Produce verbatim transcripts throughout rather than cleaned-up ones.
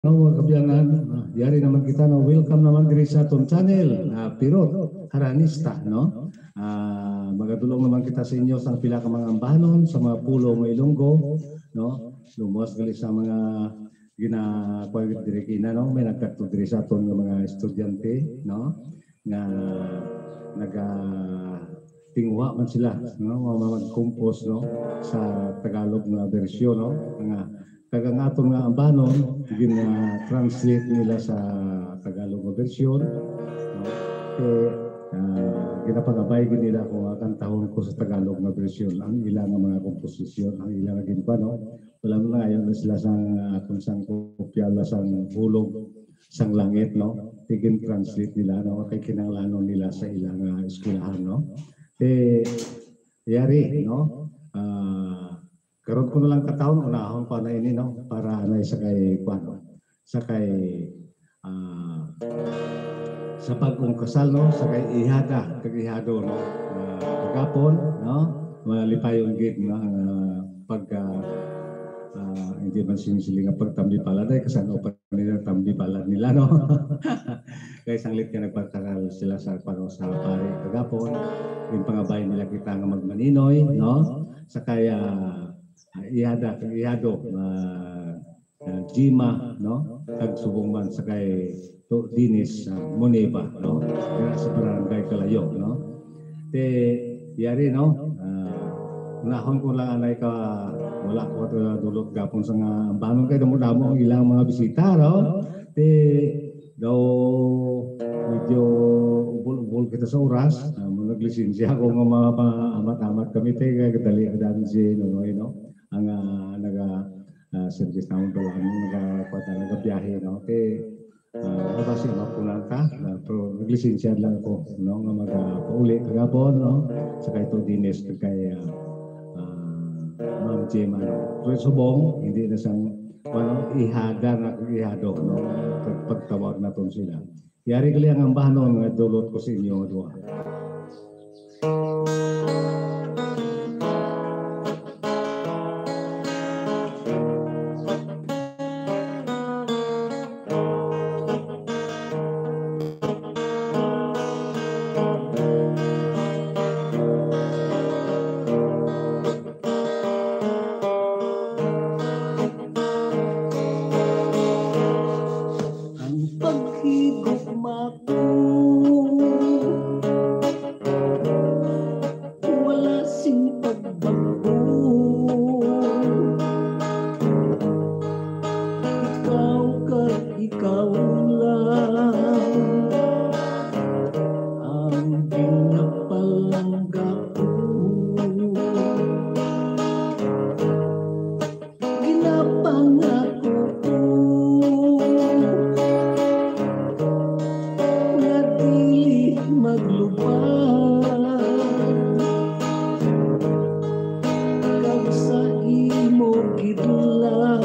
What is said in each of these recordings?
No, mga kabyanan, ah, yari naman kita, no? Welcome naman diri sa aton channel, ah, Pirot Haranista, no? Ah, magadulong naman kita sa inyo sang pila ka mga ambanon sa mga pulong nga Ilonggo, no? Lumuwas gali sa mga gina-, kuwan diri kina, no? May nagkadto diri sa aton nga mga estudyante, no? Nga naga-, tinguha man sila, no? Mga mag-compose, no? Sa Tagalog nga bersyon, no? Nga, kag ang aton nga ambanon, gin-, ah, translate nila sa Tagalog nga bersyon, no? Kay, ah, ginapangabay gid nila kung, ah, kantahon ko sa Tagalog nga bersyon ang ila nga mga komposisyon, ang ila nga ginkuan, no? Wala man, ayaw na sila sang, ah, kung sang kopya, wala sang hulog sang langit, no? Tigin-translate nila, no? Kay kinahanglanon nila sa ilang, ah, eskwelahan, no? Eh, yari, no? Ah, karon ko na lang katahon, unahon ko na ini, no? Para anay sa kay, kuwan, no? Sa kay, ah, sa bag-ong kasal, no? Sa kay ihada, kag ihado, no? Ah, kagapon, no? Malipayon gid, no? Ang, ah, pagka, ah, hindi man sinisiling nga pagtambi pala, dahil kasano pa nila tambi pala nila, no? Kay sanglit nga nagpakasal sila sa paro sa pari kagapon, yung pangabay nila kita nga magmaninoy, no? Sa kaya, ah, ihada, kag ihado, ah, ah, Jima, no? Kag subong man sa kay To Dinis, ah, Moneva, no? Dira sa Barangay Kalayo, no? Te, yari, no? Ah, unahon ko lang anay ka, wala ko ka dulot gapon sa nga ambanon kay damo-damo ang ilang mga bisita, no? Te, daw medyo ubol-ubol kita sa oras. Ah, mo naglisensya ako nga mga pa-, amat-amat kami, te, kay kadali ang daan si, no, no, no? Ang, ah, naga, ah, service naman pala, ang naga-, kwata, nagabiyahe, no? Te, ah, wala ba siya mapunan ka? Ah, pero naglisensya lang ako, no? Nga magapauli kagapon, no? Sa kay To Dinis, kay, ah, ah, Ma'am Jema, no? Pero subong, hindi na sang, ano, ihada na kag ihado, no? Pag-, pagtawag naton sila. Yari gali ang ambanon nga dulot ko sa inyo nga duha. Ang paghigugma ko wala sing pagbago. Ikaw kag ikaw lang ang ginapalangga ko. Ginapangako ko nga dili maglubad, kag sa imo gid lang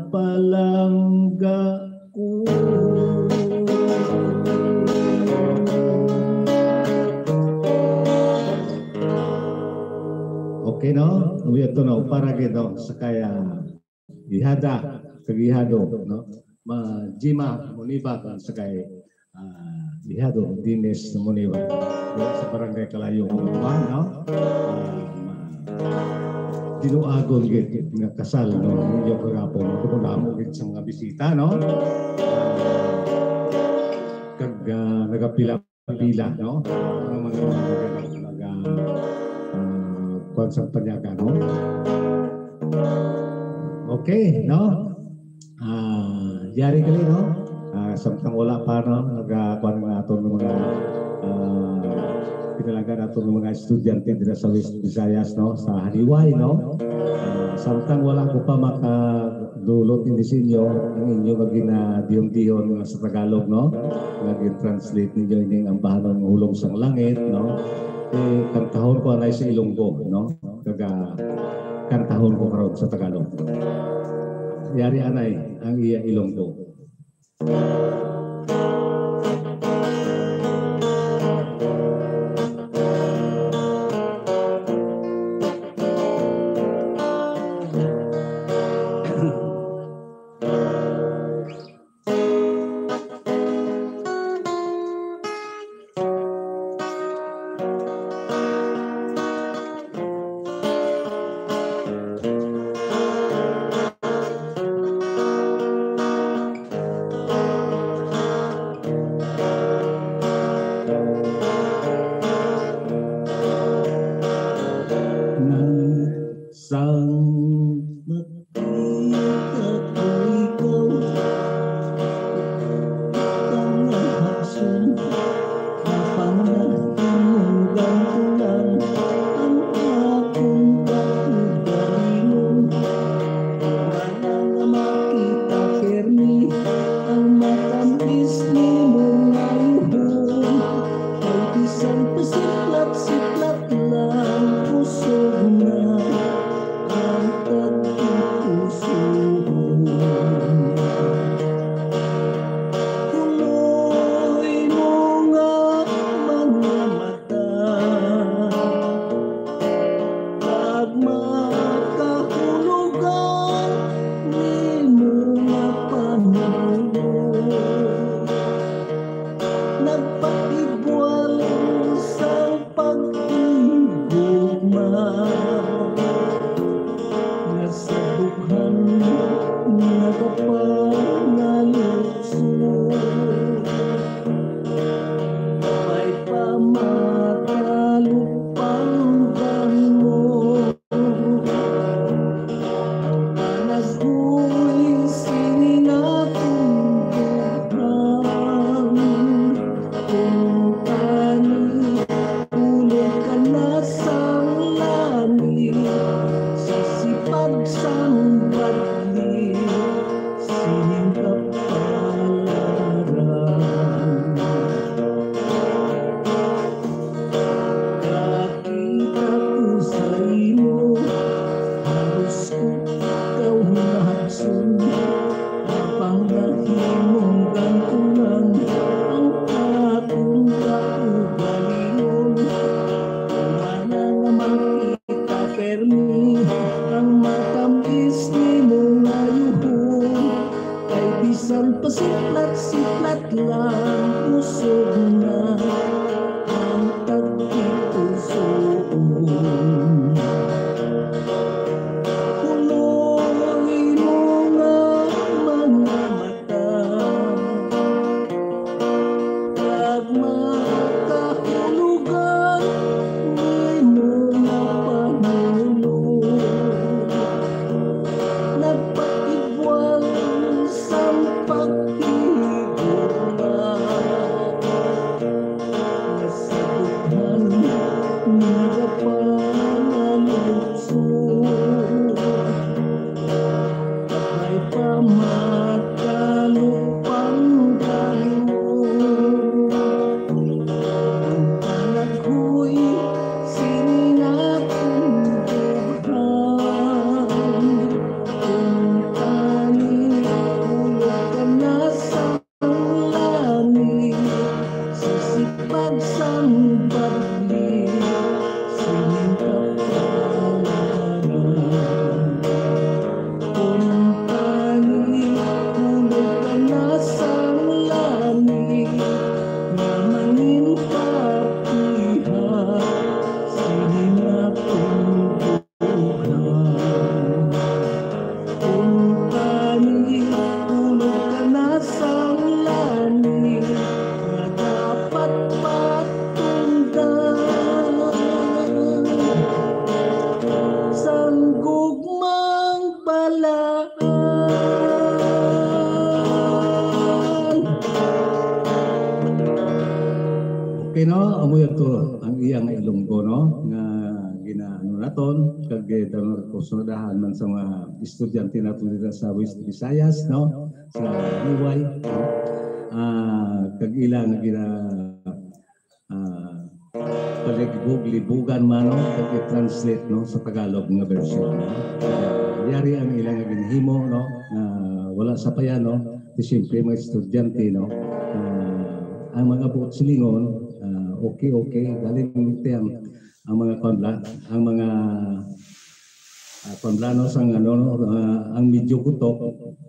palangga ko. Okay, no? Uwi ito, no? Para gid, no? Sa kaya ihada, kag ihado, no? Ma Jima Monibag, sa kay, ah, ihado, Dines Monibag, sa barangay Kalayo, no? Ah, ma-, dinuagon gid nga kasal, no? Ninyo kagapon, no? Kung namo gid sa mga bisita, no? Kag, ah, nagapila pila, no? Ang mga, mga, mga, ah, kuwan sa panyaga, no? Okay, no? Ah, yari gali, no? Ah, samtang wala pa, no? Nagakuan nga aton mga, ah, pinalangga naton mga estudyante dira sa West Visayas, no? Sa Haliway, no? Ah, samtang wala ko pa maka dulot ini sa inyo, ang inyo nga ginadihon-dihon nga sa Tagalog, no? Nga gin-translate ninyo ining ambahanon nga Hulog sang Langit, no? Eh, kantahon ko anay sa Ilonggo, no? Kag, ah, kantahon ko karon sa Tagalog. Yari anay ang iya Ilonggo. Sang makita ko ikaw, ang hagson, ang panahon, ganto lang ang akong kaugalingon. Wala nga makita permi ang matamis nimo nga yuhon. Kay bisan pa siplat-siplat lang, kusog na ang pagkikusugon. Tuloy mo nga mga mata, kag makahulugan nimo nga panulog. Nagpatibwal sang paghigugma, nga sa dughan nagapangalutso. May pamatalo pang bangon. Panagoy sini nga tungkuran, kung tani ulo ka na sang langit, sa sipag sang badli, sining kapalaran. Kita ko sa imo, halos ko ikaw nahagson. Apang nahimong ganto lang ang akong kaugalingon. Wala nga makita permi ang matamis nimo nga yuhon. Kay bisan pa siplat-siplat lang, kusog na ang pagkikusugon. Punoy mo nga mga mata, kag makahulugan nimo nga panulog. Nagpatibwal sang paghigugma, nga sa dughan nagapangalutso. May pamatalo pang bangon. Ang panaghoy sini nga tungkuran, kung tani no, amo yun to ang iya nga Ilonggo, no, nga ginaano naton, kag, eh, daw nagkusunadahan man sa mga estudyante naton dito sa West Visayas, no, sa Liway, no? Ah, kag ila nga gina, ah, paligbog-libugan man, no, kag i-translate, no, sa Tagalog nga version, no? Yari ang ila nga ginhimo, no, nga wala sa payan, no? Di siyempre, mga estudyante, no? Ah, ang mga buot silingon, ah, okay, okay. Galing tiyang ang mga kwan bala, ang mga, ah, kwan bala, no, sang ano, no, ah, ang medyo gutok,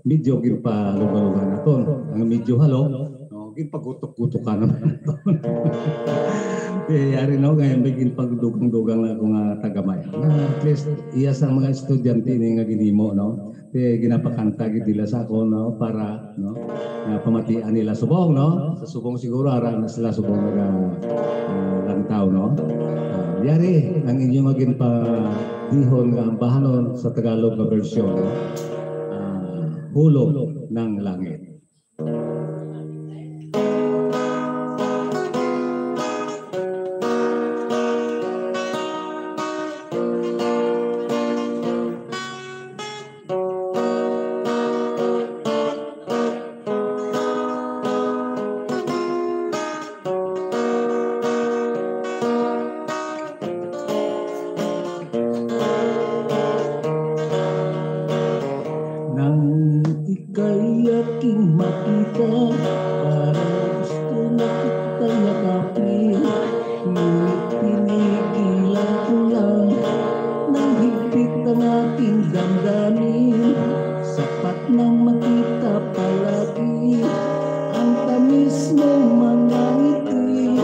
medyo ginpalugalugan naton. Ang medyo halo, no, ginpagutok-gutokan naman naton. Kaya yari, no, kaya may ginpagdugang-dugang na ako nga tagamay. Na at least, iya sa mga estudyante ni nga ginhimo, no? Kaya ginapakanta gid nila sa ako, no, para, no, nga pamatian nila subong, no? Sa subong siguro, ara na sila subong naga, ah, lantaw, no? Ah, yari ang inyo nga ginpadihon nga ambahanon sa Tagalog nga version, no? Ah, Hulog ng Langit. Nang ika'y aking makita, para gusto na kitang yakapin. Ngunit pinigilan ko lang ng higpit ang aking damdamin. Sapat nang makita palagi ang tamis mong mga ngiti.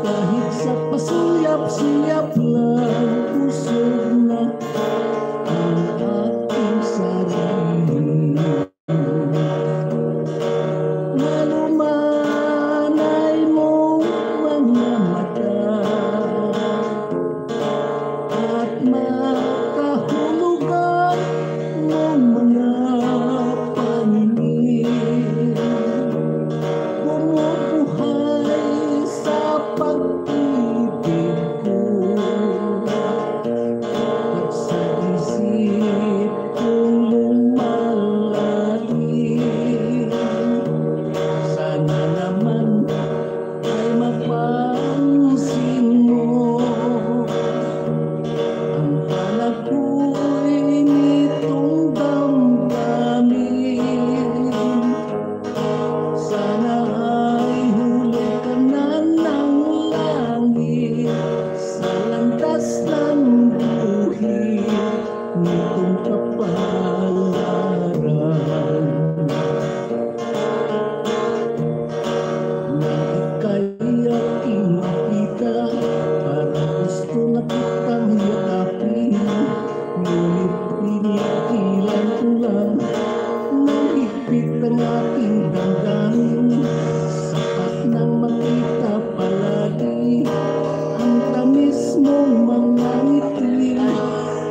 Kahit sa pasuyap-suyap lang, busog na ang aking sarili. Malumanay mong mga mata at makahulugan mong mga paningin. Bumubuhay sa pag-ibig ko at sa isip kong lumalalim. Sana naman ay mapansin mo ang panakoy nitong damdamin. Sana ay hulog ka na ng langit sa landas ng guhit nitong kapalaran. Nang ika'y aking makita, para gusto na kitang yakapin. Ngunit pinigilan ko lang ng higpit ang aking damdamin. Sapat nang makita palagi ang tamis mong mga ngiti.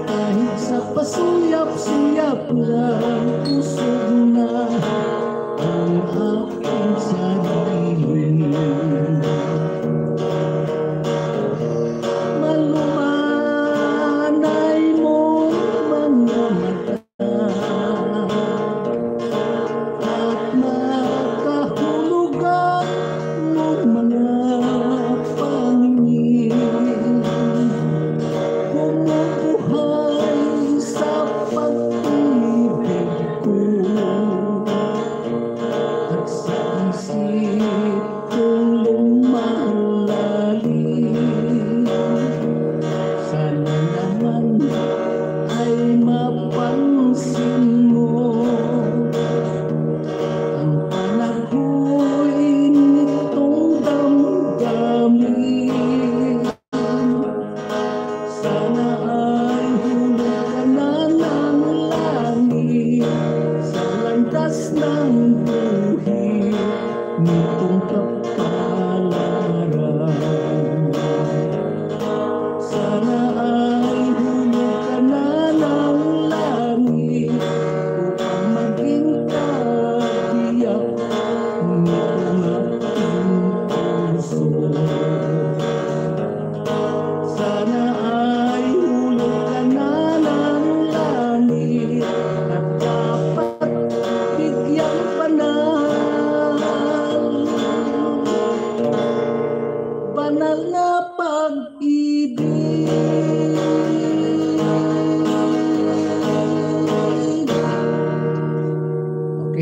Kahit sa pasuyap-suyap lang, busog na ang aking sarili. Malumanay mong mga mata at makahulugan mong mga paningin. Bumubuhay sa pag-ibig ko at sa isip kong lumalalim. Sana naman ay mapansin mo ang panakoy nitong damdamin. Sana ay hulog ka na ng langit sa landas ng guhit nitong kapalaran. Sana ay hulog ka na ng langit upang maging kabiyak nitong aking puso.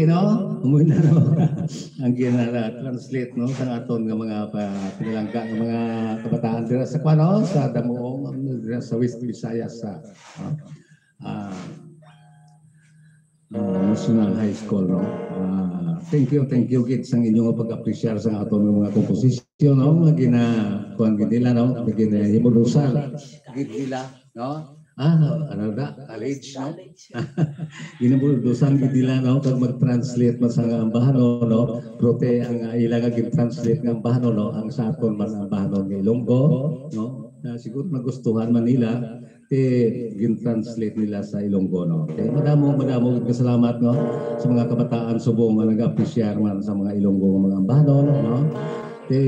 no? Amo na, no? Ang gina-translate, no, sa aton nga mga pa-, pinalangga nga mga kabataan dira sa, kuwan, no, sa Damuong, dira sa West Visayas, sa, no? Ah, ah, National High School, no? Ah, thank you, thank you gid sa inyo nga pag-appreciate sa aton nga mga komposisyon, no? Nga gina-, kuwan gid nila, no? Nga gina-, himulusan gid nila, no? Ah, no, ano na, college, no? Ginabuldusan gid nila, no, kag mag-translate man sa nga ambahanon, no? Pero te, ang, ah, ila nga gin-translate nga ambahanon, no, ang sa aton man ambahanon nga Ilonggo, no? Na siguro nagustuhan man nila, te, gin-translate nila sa Ilonggo, no? Te, madamo, madamo gid nga salamat, no, sa mga kabataan subong nga nag-appreciate man sa mga Ilonggo nga mga ambahanon, no? Te,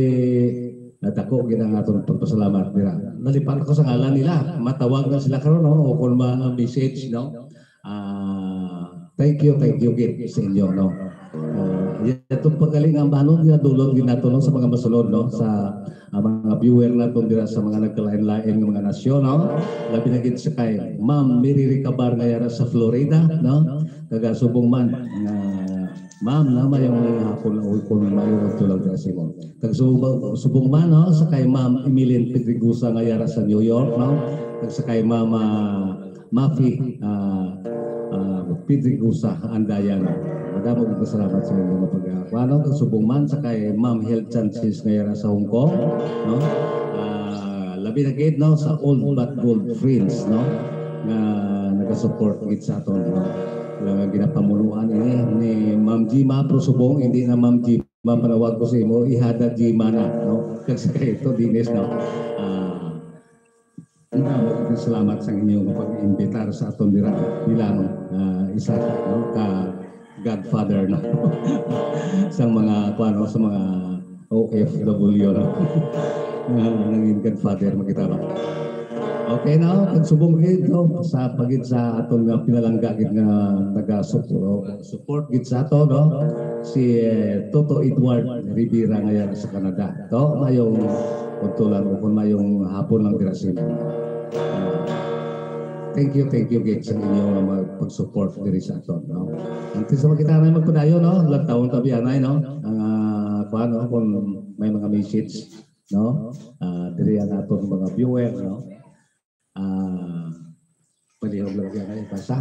nadako gid ang aton pagpasalamat nila. Nalipan ako sa ngalan nila. Matawag na sila karon, no? O kung ma-message, no? Ah, thank you, thank you gid sa inyo, no? Ah, itong pagkaling ang banon nga dulot gid nato, no, sa mga masulod, no, sa, ah, mga viewer naton dira sa mga nagkalain-lain nga mga nasyon, no? Labi na gid sa kay Ma'am Mary Ricabar nga yara sa Florida, no? Taga subong man nga, Ma'am, na mayong hapon, o kung mayong tulang dira sa imo. Kag subong, subong man, no, sa kay Ma'am Emilyn Pedregosa nga yara sa New York, no? Kag sa kay Ma'am, ah, Mafi, ah, ah, Pedregosa, Andayan. Madamo gid salamat sa inyo nga pag-, ah, kuwan, no? Kag subong man sa kay Ma'am Health Chances nga yara sa Hong Kong, no? Ah, labi na gid, no, sa Old But Gold Friends, no, nga nagasupport gid sa aton, no? Nga ginapamunuan ini ni Ma'am Jima, pero subong hindi na Ma'am Jima, panawag ko sa imo, ihada Jima na, no? Kag sa kay ito, Dennis, no? Ah, ang damo gid salamat sa inyo nga pag-imbitar sa aton dira bilang, ah, isa, no, ka godfather, no? Sa mga, kuwan, no, sa mga O F W, no? Nga nangin godfather, makita ba? Okay, no? Kag subong gid, no, sa pagid sa aton nga pinalangga gid nga naga-support, support gid sa ato, no? Si, eh, Toto Edward Rivera nga yara sa Canada. To, mayong udto lang o kung mayong hapon lang dira sa inyo. Ah, thank you, thank you gid sa inyo nga mag-, pag-support diri sa aton, no? Antes sa makita na magpadayon, no? Lantawon ta biya anay, no? Ang, ah, kuwan, no? Kung may mga message, no? Ah, diri ang aton mga viewer, no? Ah, palihog lang biya anay basa.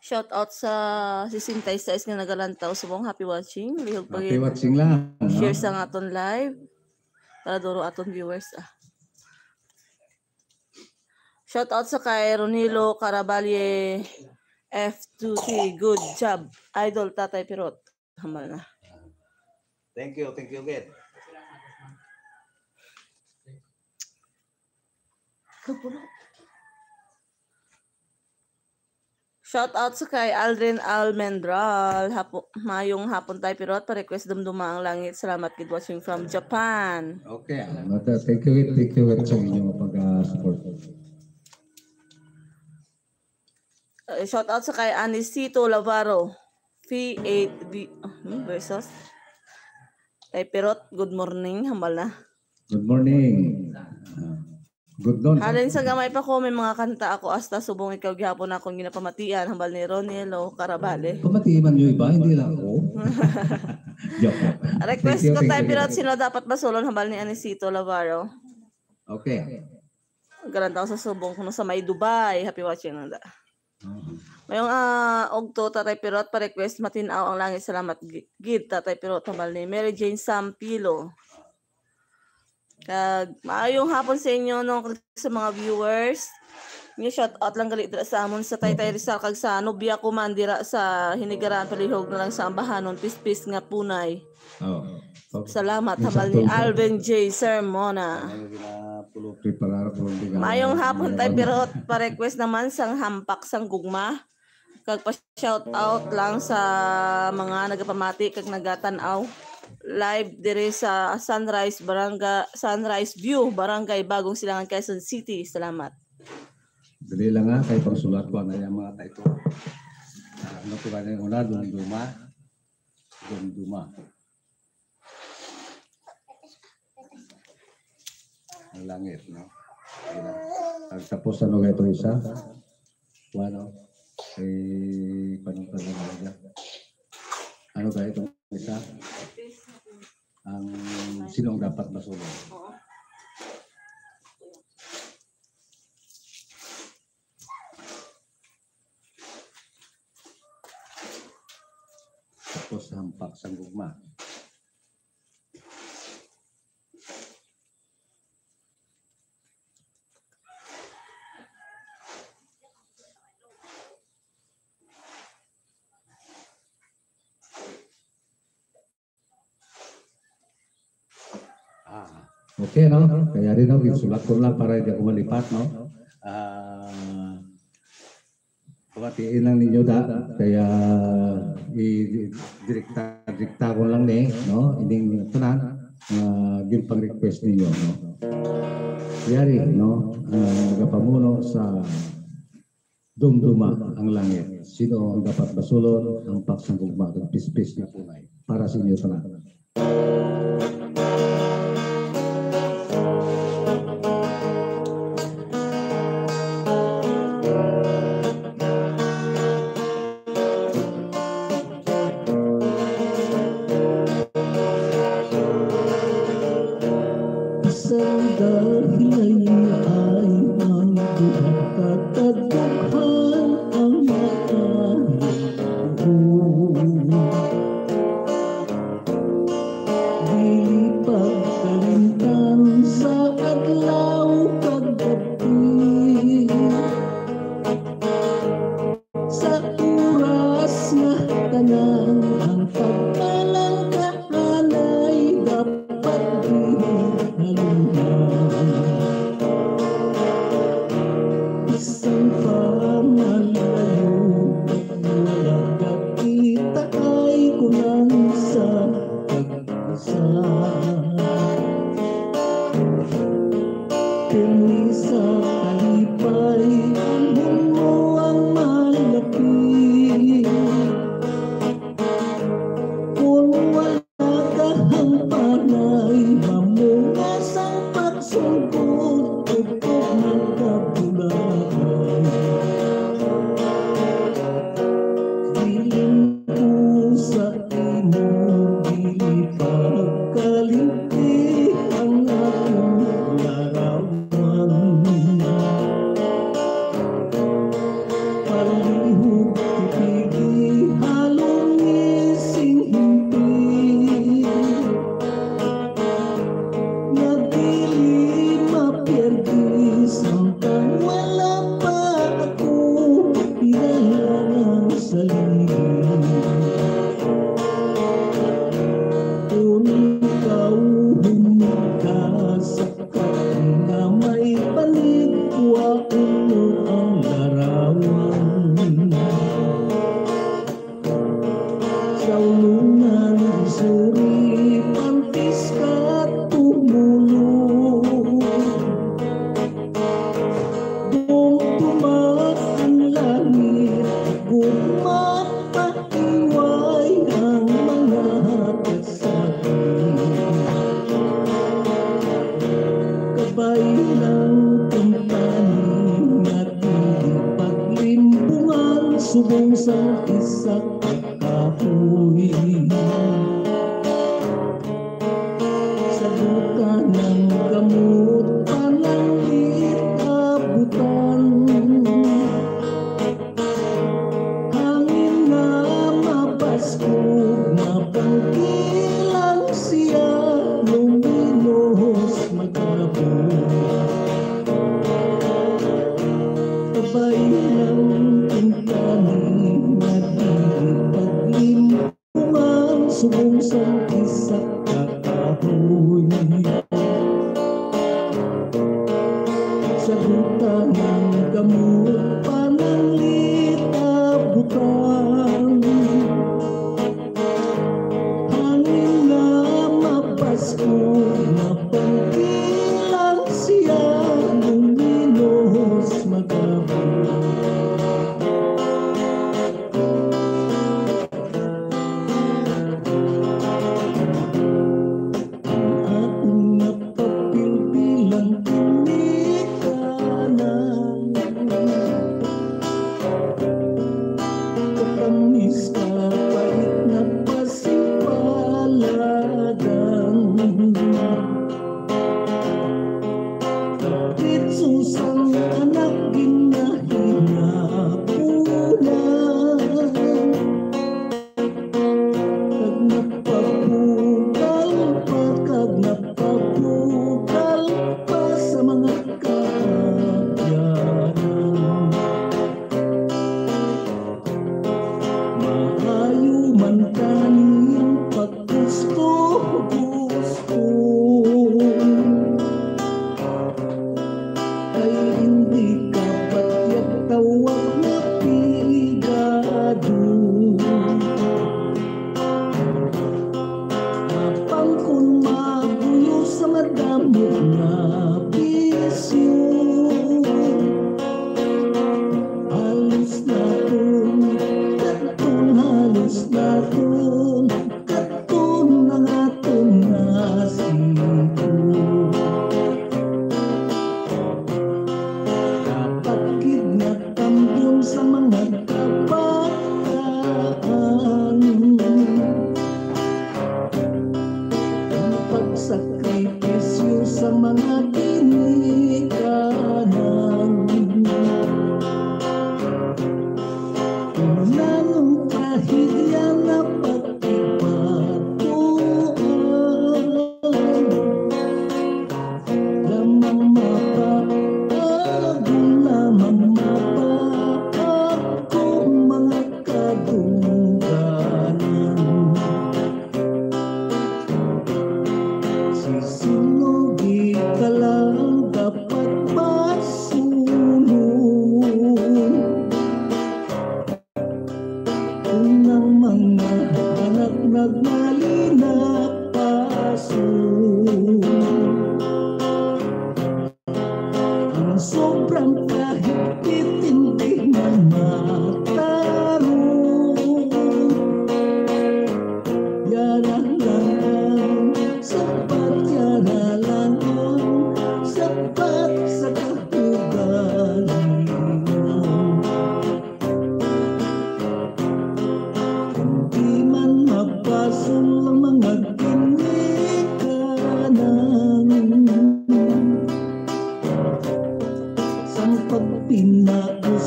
Shout out sa sixty-six nga nagalantaw subong. Happy watching. Lihog pa gid. Happy watching lang, no? Share sa nga aton live. Para duro aton viewers, ah. Shout out sa kay Ronilo Caraballe F two T. Good job, Idol Tatay Pirot. Hambal na. Thank you, thank you, Git. Shout out sa kay Aldrin Almendral. Hapo-, mayong hapon, Tay Pirot. Pa-request Dumduma ang Langit. Salamat gid, watching from Japan. Okay, ah, mata-, thank you, thank you sa inyong pag-support. Uh, shout out sa kay Anisito Lavaro. P eight B, hmm, versus Tay Pirot, good morning. Hambal na. Good morning. Ah, good noon. Halin sa gamay pa ko, may mga kanta ako, hasta subong ikaw gihapon akong ginapamatian, hambal ni Ronelo Carabale. Pamati man yung iba, hindi lang ako. Joke lang. Request ko, Tay Pirot, sino dapat basulon, hambal ni Anisito Lavaro. Okay. Galantaw sa subong kuno sa may Dubai. Happy watching, nanda. Mhm. Mayong, ah, ugto, Tatay Pirot, pa-request, Matin-aw ang Langit. Salamat gi-, gid, Tatay Pirot, hambal ni Mary Jane Sampilo. Kag maayong hapon sa inyo, no, kag sa mga viewers. Nga shout out lang gali dira sa amon sa Taytay Rizal kag sa nobya ko man dira sa Hinigaran, palihog na lang sa ambahanon, pispis nga punay. Oh. Salamat, hambal ni Alvin J Sermona. Mayong hapon, Tay Pirot. Pa-request naman sang Hampak sang Gugma. Kag pa-shout out lang sa mga nagapamati kag nagatan-aw live diri sa Sunrise Baranga-, Sunrise View, Barangay Bagong Silangan, Quezon City. Salamat. Dali lang, ha, kay pangsulat ko na yung mga title. Ah, ano po ba na yung una? Dumduma. Dumduma. Ang langit, no? Yun lang. Pagtapos, ano ba itong isa? Kuha, no? Eh, panong talaga. Ano ba itong isa? Ang sino ang dapat masunod? Oo. Tapos hampak sang gugma. Ah, okay, no? Kaya rin, no, ginsulat ko lang para hindi ako malipat, no? Ah, pamatiin lang ninyo da, kaya i-, direkta, direkta ko lang ni, no? Ining tanan, ah, ginpang-request ninyo, no? Yari, no? Ah, nagapamuno sa Dumduma ang langit. Sino ang dapat basulon? Ang paksang gugma kag pispis nga tunay. Para sa inyo tanan. Isang dahilan ay ang duha ka kadughan ang mga luho. Dili pagkalimtan sa adlaw kag gab-i. Sa oras nga tanan ang pagpalangkaanay dapat ginhalungan. Bisan pa malayo, wala ka kita ay kulang sa pag-asa. Kini sa kalipay, amon mo ang malapi. Kung wala ka ang panay, mamunga sang pagsugod, tubtob ng kabulakan. Diin ko sa imo, dili pagkalimti ang akong larawan. Palihog tipigi, halong sing himpi. Nga dili mapierdis ang kang wala pa ako pinalangag sa libi. Kung ikaw humig ka sa kain nga may panit, kuhaon mo ang larawan. Sa ulungan, isuri, pantis ka tumulong. Dumdumat ang langit, gugma, paiway ang mga kasakit. Kabay lang kuntani nga dili paglimbungan, subong sang isa ka kahoy. Sa duta ng gamot, pananglit abutan. Hangin nga mapaskog, mapangkilang siya, luminos, magkabog. Kabay lang kuntani nga dili paglimbuman, subong sang isa ka kahoy. Sa duta ng gamot, pananglit abutan. Hangin nga mapaskog, mapangkilang siya, luminos, magkabog. Ang akong napapilbilang kini ka na.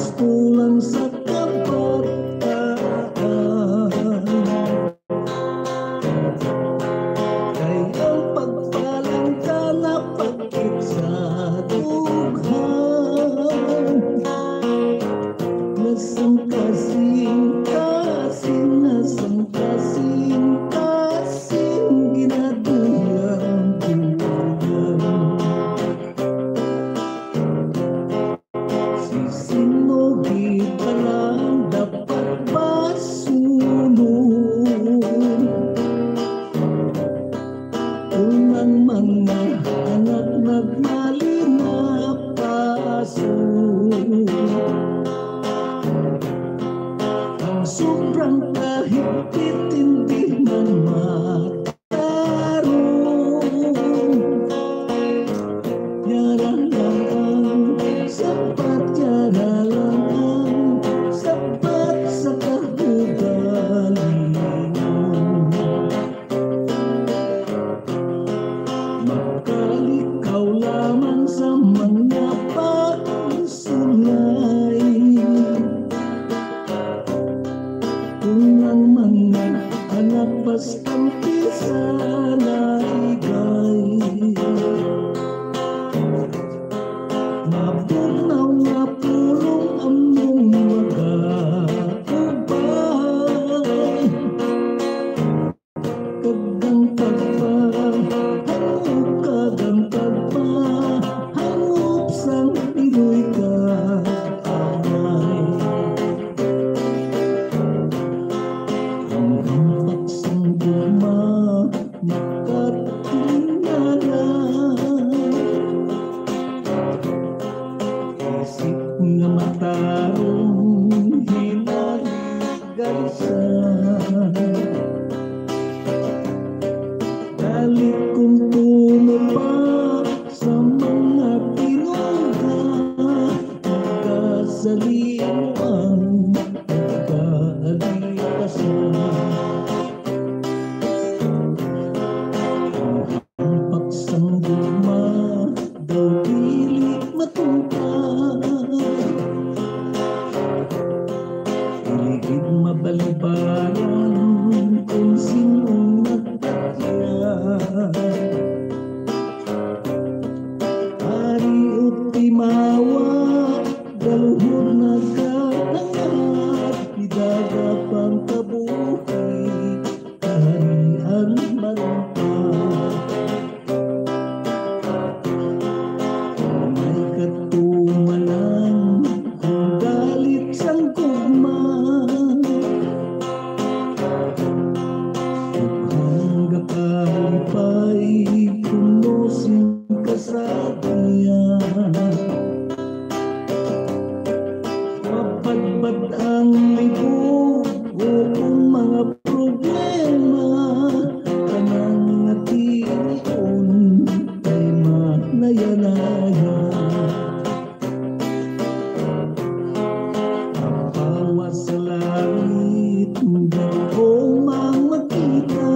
Tulang sa kabataan. Kay ang pagpalangga napakit sa dughan. Nasangkasing-kasing, nasangkasing-kasing, ginaduyang-duyang. Sisinugi pa lang dapat masunod. Kung ang mga anak nagmali na pasunod, ang sobrang kahigpit hindi man mat- Tarong. Yara lang ang sapat, yara lang ang sapat sa kaugalingon. Makalikaw lamang sa mga pagsulay. Kung ang mga anak bastante sa laligay, mabugnaw nga pulong among magakubay. Kag ang pagpahangop, kag ang pagpahangop sang iloy kag amay. Ang hampak sang gugma makatingala. Isip nga matarong hinali Galisan. Dali kung tumumpa sa mga tinuga, pagkasalimuan, pagkaalikasan. Ang pagsang gugma daw dili matungkad. Dili gid mabalibaran kung sin-o nagtagya. Ari o timawa, galuhod nagkaangat, idagap ang kabuhi, kaharian marumpa. May katumanan kung galit sang gugma. Ug hangga kalipay kuno sing kasadya. Mabadbad ang libo o kung mga problema, kanang nga tinion kay manaya-naya. Ang pawas sa langit, daw ko mang makita.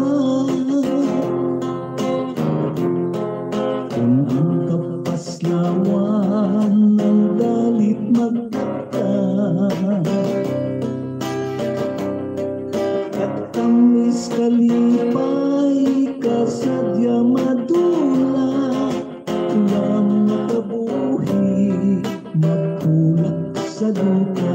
Kung ang kapaslawan ng galit magtaka, katamis kalipay ka sadya madula, ang makabuhi magkulak sa duta.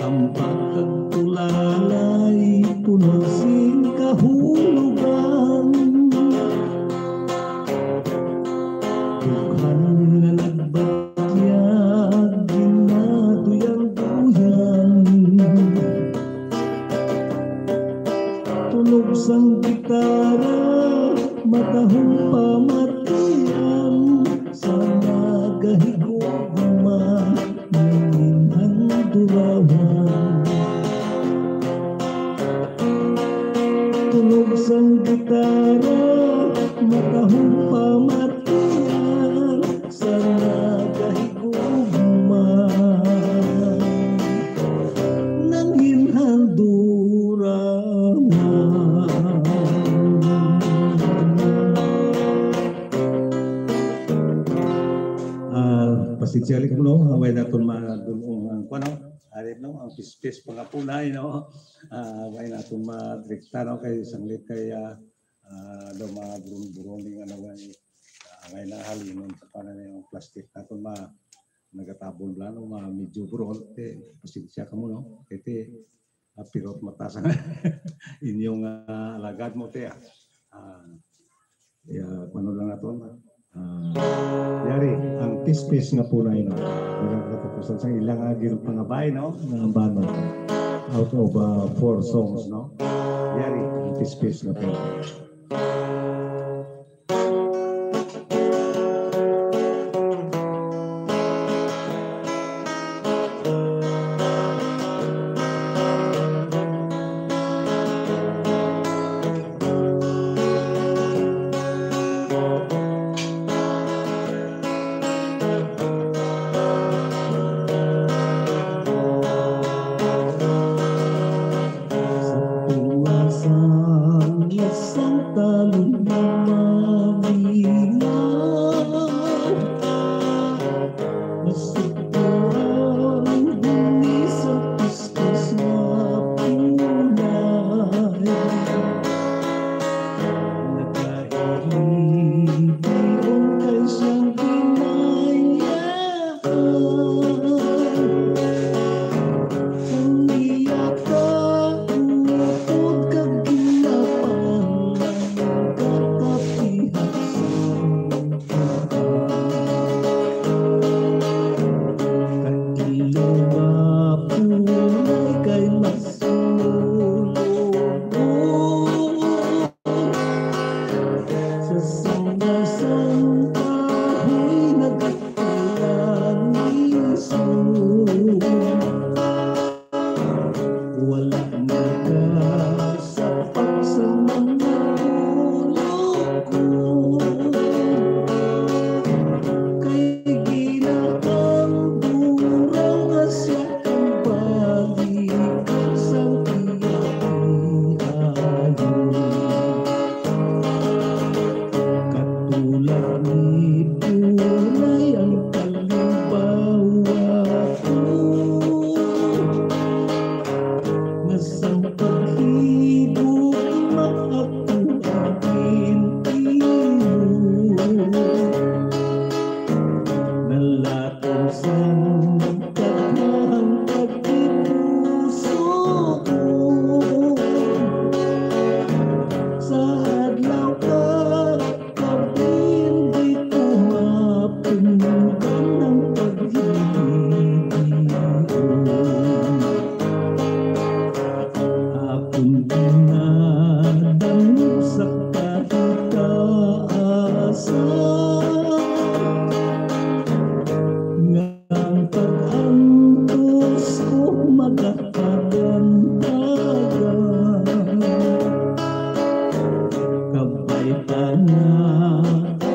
Ang pagkagtulalay puno sing kahulugan. Dughan nga nagbatyag, ginaduyang-duyan. Tunog sang gitara, matahong pamatian sa nagahigugma, nangin ang durawan. Tunog sang gitara, matahong pamatian sa nagahigugma, nangin ang durawan. Pasensya lang mo, no? Away naton madulong ang kuwan, no? Arit, no? Ang pispis pangapunay, no? Ah, away naton madrekta, no? Kay sanglit kay, ah, ah, daw mga buron-buron ning ano, ay, ah, angay na halinon sa kanan yung plastic naton ma-, nagatabon lang, no? Ma-, medyo buron, eh, pasensya ka mo, no? Kay ti, ah, pirot mata sa inyong, ah, alagad mo, te, ah. Ah, ya, ano lang naton, ah, yari, ang pispis nga punay, no? Ilang katapusan sa ilang agil pangabay, no? Nga bano. Out of, ah, four songs, no? Yari, ang pispis nga punay. Sa tuwa sang isang talon nga maminaw, masugpuan ang huni sa piskas nga punay. Nagahilibion kay siyang ginaya. Sa sanga sang kahoy nagkalanisog, wala nakasapak sa mga pulong ko. Kay ginatambura nga siya ang balikan sang iya tiayon. Katulad ni Tunay ang kalimbawa ko, nga sang paghigugma ako ang gintiyo. Nalatom sang taghang pagtipuso ko. Sa adlaw kag gabi, di ko mapunggan ang paghihibion. Akon ginadangog sa kahitaasan, nga ang pag-antos ko magakabantagan. Kabay pa nga ako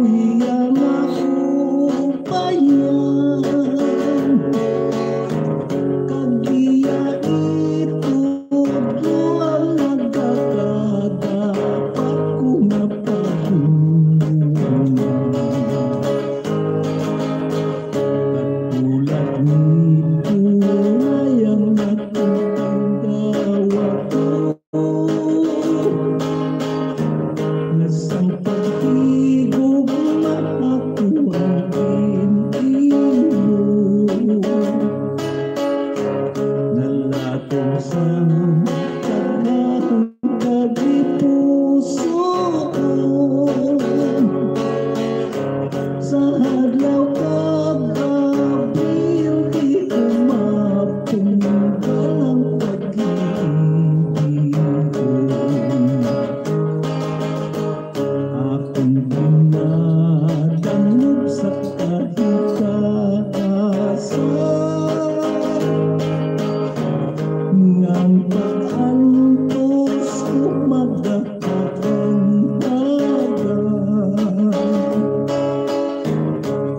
iya maupayan, kag iya itudlo ang nagakadapat ko nga pagtulon. Katulad ni Tunay ang akong tandawat, nga sang paghigugma ako ang gintiyo. Nalatom sang taghang pagtipuso ko. Sa adlaw kag gabi, di ko mapunggan ang paghihibion. Akon ginadangog sa kahitaasan, nga ang pag-antos ko magakabantagan.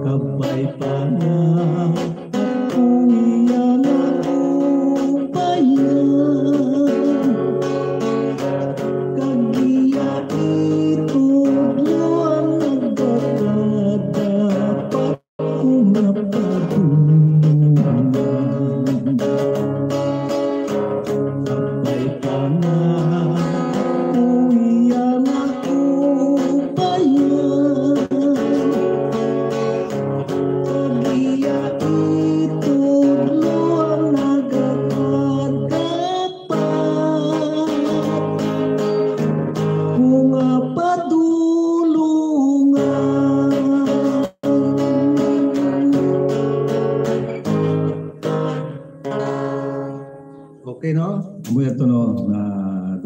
Kabay pa nga ako iya naupayan, kag iya itudlo ang nagakadapat Sabay pa nga, uy, ang ako pa yan. Kag iya itudlo ang nagakatkapat, kung nga padulungan. Okay, no? Amo yan to, no? Na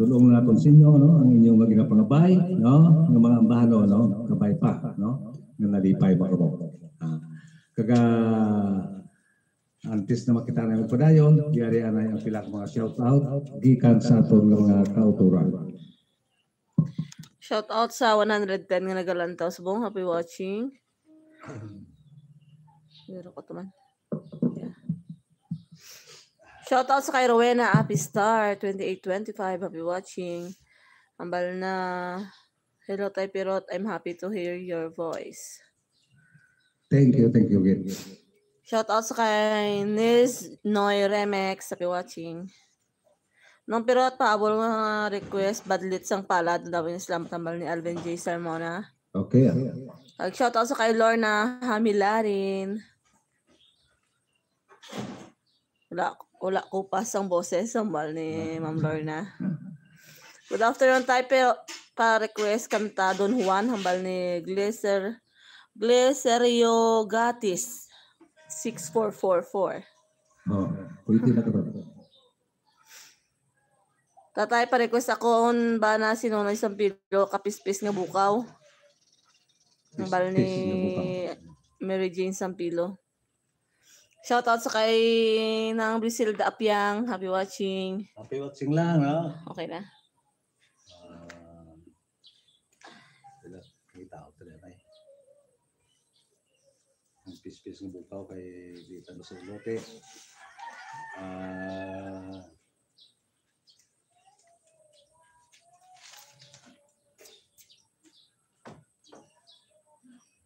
dulong na naton sa inyo, no? Ang inyong mga ginapangabay, no? Nga mga ambahanon, no? Kabay pa, no? Nga nalipay mo kamo. Ah, kaga, antes na makita na magpadayon, yari anay ang pila ka mga shout out gikan sa aton nga mga kauturan. Shout out sa one hundred ten nga nagalantaw subong. Happy watching. Pero ko to man. Yeah. Shout out sa kay Rowena Apistar, twenty-eight twenty-five. Happy watching. Ambal na, "Hello, Tay Pirot. I'm happy to hear your voice." Thank you, thank you, Git. Shout out sa kay Niz Noy Remex. Happy watching. Nung Pirot, paabol nga request, "Badlit sang Palad." Daw yung salamat tambal ni Alvin J Sermona. Okay, ah. Ag shout out sa kay Lorna Hamilarin. Wala, wala ko pa sang boses, ang bal ni Ma'am Lorna. Good afternoon, Tay Pirot. Pa-request kanta Don Juan, hambal ni Gleser, Gleserio Gatis, six four four four. Oh, pwede na ka ba? Tatay, pa-request ako on ba na si Nonoy Sampilo, Kapispis nga Bukaw. Ang bal ni Pispis nga Bukaw. Mary Jane Sampilo. Shout out sa kay Nang Briselda Apiang. Happy watching. Happy watching lang, no? Okay na. Ah, wala. Kita ko talaga eh. Ang pispis ng bukaw kay di tanong sa lote. Ah,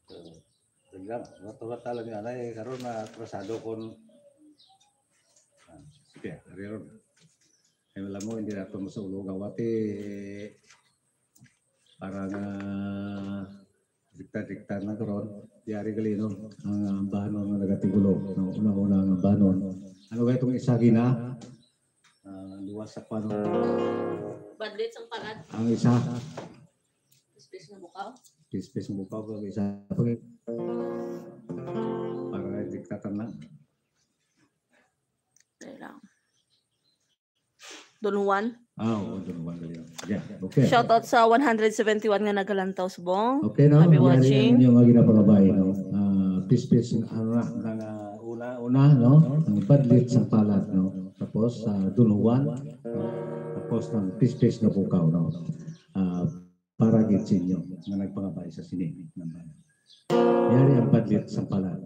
so, yun lang. Wata-wata lang yan. Ay, karon na atrasado kon, ah, sige, ari ron. Ay, wala mo, hindi na ito masaulo gawati. Para nga dikta-dikta na karon, yari gali, no? Ang, ah, ambahanon nga nagatigulo, no? Una-una ang ambahanon. Ano ba itong isa gina? Ah, luwas sa kwano. Badlit sang Palad. Ang isa, Pispis nga Bukaw. pispis ng bukaw ko, ang isa. Para diktatan na. Dali lang. Don Juan. Ah, oo, Don Juan gali. Yeah, okay. Shout out sa one hundred seventy-one nga nagalantaw subong. Okay, no? Happy Yari watching. Ang inyong mga ginapangabay, no? Ah, pispis, ano na, na, na, una-una, no? Ang badlit sang Palad, no? Tapos, ah, Don Juan, no? Tapos, ang pispis nga bukaw, no? Ah, para gid sa inyo nga nagpangabay sa sini. Yari ang badlit sang Palad.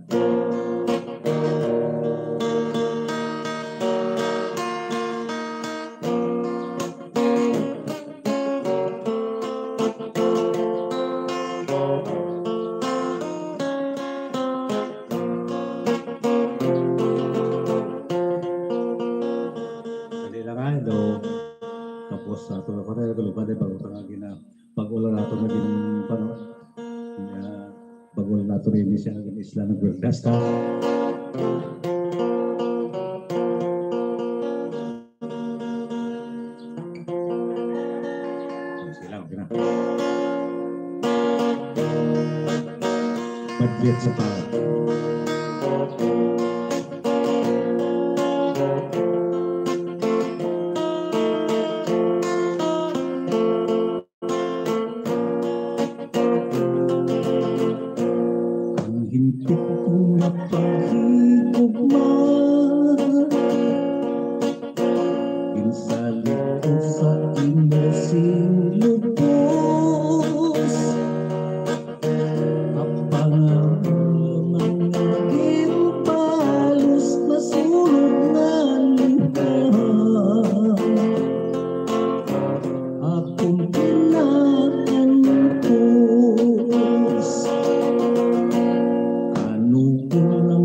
Dali lang ay, do. Tapos sa ato na pala, kalubad ay bago ka nga gina-, bago lang nato na gin-, ano, nga, bago lang nato rin siya naging isla ng Guerdasta. Sige lang, okay na. Badlit sa Palad. Ang hintik ko nga paghigugma, ginsalig ko sa imo sing lubos. Apang ang mga ginpalos, masulog nga luha. Akong kinaampos. Ano ko lang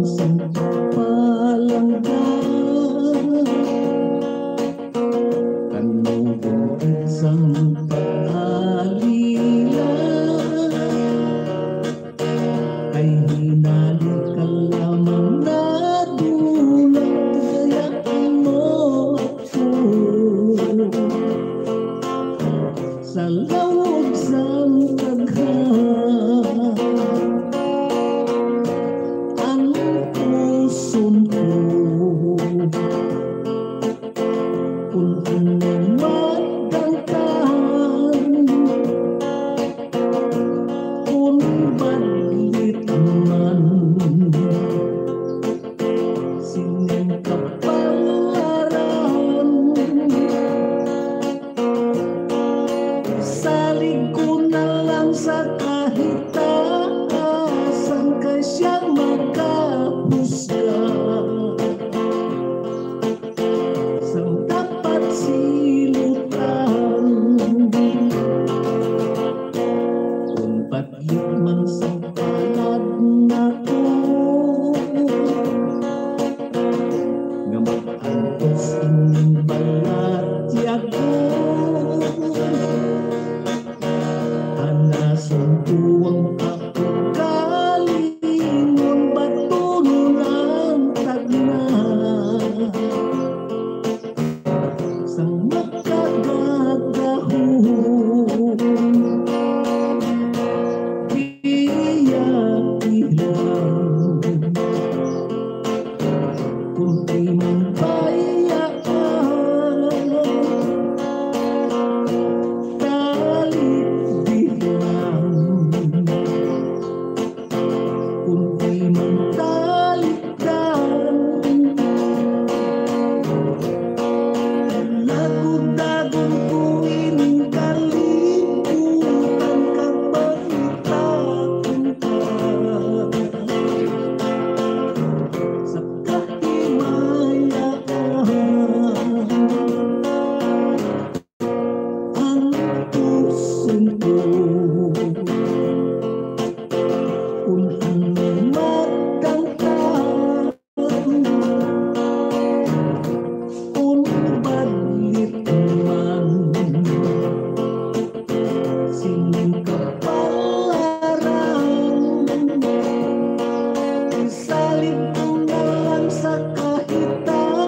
Ipon na lang sa kahitaasan,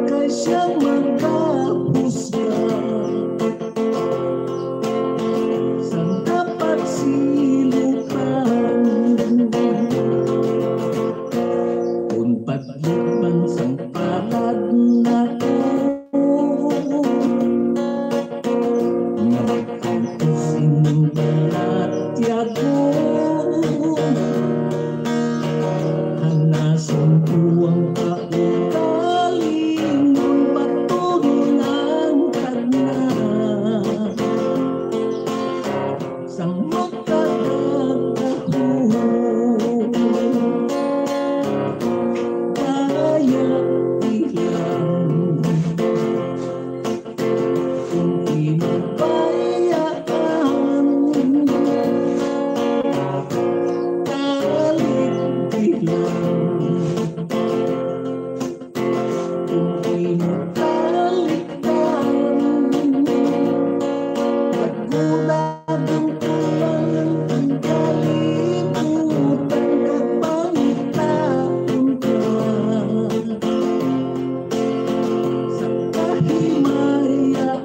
kay siya maghahusga sang dapat silutan. Kon padlipman sang palad nako, nga ang sing balatyagon, hanason ko ang kaugalingon, baton ang tagna sang magkadagahon. Kaya ilang kung pinabayaan, kaligdi lang. Kung imo kaligtaan, pagkulag ang kulang ang kalibutan, kag pangitaon ka sa kahimayaan.